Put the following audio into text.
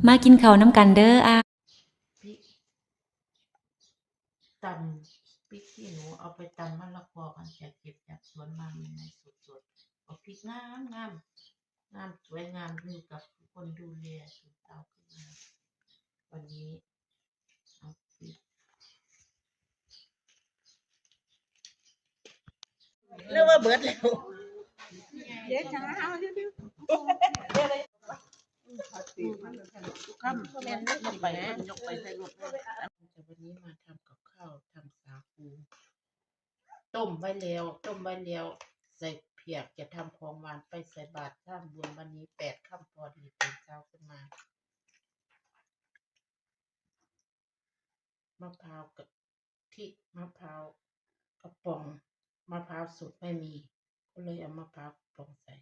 ມາກິນເຂົ້ານຳກັນເດີອ້າຍ. ພິກ ຕຳພິກຂີ້ໜູ ເອົາໄປຕຳມະລະກອ ຄັນຈະເກັບຈາກສວນມາໃໝ່ໆ ສົດໆ ເອົາພິກງາມໆ ງາມສວຍງາມ ຢູ່ກັບຄົນດູແລ ເອົາຂຶ້ນມາ ວັນນີ້ ເອົາພິກ ຫຼືວ່າເບິດແລ້ວ ເດ້ຈ້າ ເອົາຢູ່ ແມ່ນ ຍົກໄປ ຍົກໄປໃສ່ລົດ ວັນນີ້ມາທຳກັບຂ້າວ ທຳສາຄູ ຕົ້ມໄວ້ແລ້ວ ຕົ້ມໄວ້ແລ້ວ ໃສ່ພຽກ ຈະທຳຂອງຫວານໄປໃສ່ບາດທຳບຸນ ວັນນີ້ແປດຄ່ຳພໍດີ ຕື່ນເຊົ້າຂຶ້ນມາ ມະພ້າວກະທິ ມະພ້າວກະປ໋ອງ ມະພ້າວສົດໄມ່ມີ ກໍເລີຍເອົາມະພ້າວກະປ໋ອງໃສ່